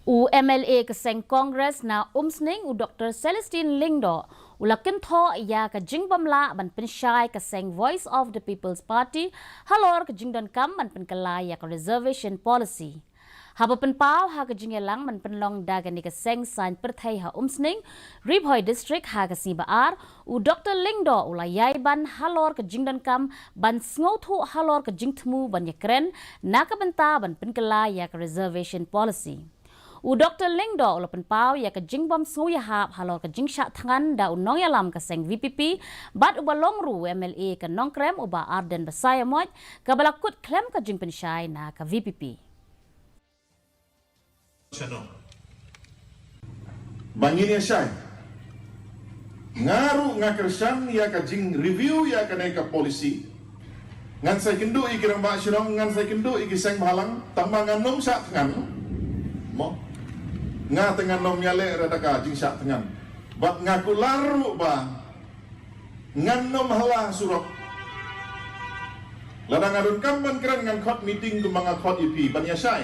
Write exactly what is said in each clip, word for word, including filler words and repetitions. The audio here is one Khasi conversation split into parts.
U M L A ka seng Congress na Umsning, u Doktor Celestine Lyngdoh, u la kynthoh ïa ka jingbym lah ban pynshai ka seng Voice of the People's Party halor ka jingdonkam ban pynkylla ïa ka reservation policy. Haba pynpaw ha ka jingïalang ban pynlong da kane ka seng saiñ pyrthei ha Umsning, Ri Bhoi District, ha ka sngi Ba-ar, u Doktor Lyngdoh u la ïai ban halor ka jingdonkam ban sngewthuh halor ka jingthmu ban ïakren na ka bynta ban pynkylla ïa ka reservation policy. U Doktor Lyngdoh u la pynpaw ïa ka jingbym sngewïahap halor ka jingshah thngan da u nongïalam ka seng V P P bad uba long ruh u M L A ka Nongkrem, u Bah Ardent Basaiawmoit, kaba la kut khlem ka jingpynshai na ka V P P. Ba ngin ïa shai. Nga ruh nga kyrshan ïa ka jing review ïa kane ka policy. Ngan sa ïakynduh ïa ki rangbah shnong, ngan sa ïakynduh ïa ki seng bhalang, tang ba ngan nym shah thngan. Mo. Nga te ngan nym ïaleh re da ka jingshah thngan. Bad nga kular ruh ba ngan nym hala surok. Lada nga donkam ban kren ngan khot meeting kumba nga khot ïa phi ban ïa shai.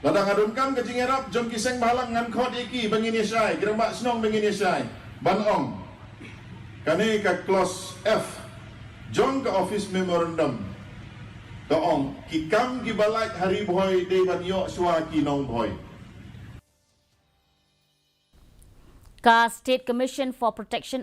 Lada nga donkam ka jingïarap jong ki seng bhalang ngan khot ïa ki ba ngin ïa shai, ki rangbah shnong ba ngin ïa shai. Ban ong. Kane ka clause F jong ka office memorandum ka ong ki kam kiba lait ha Ri Bhoi dei ban ïoh shuwa ki nong Bhoi. Ka State Commission for Protection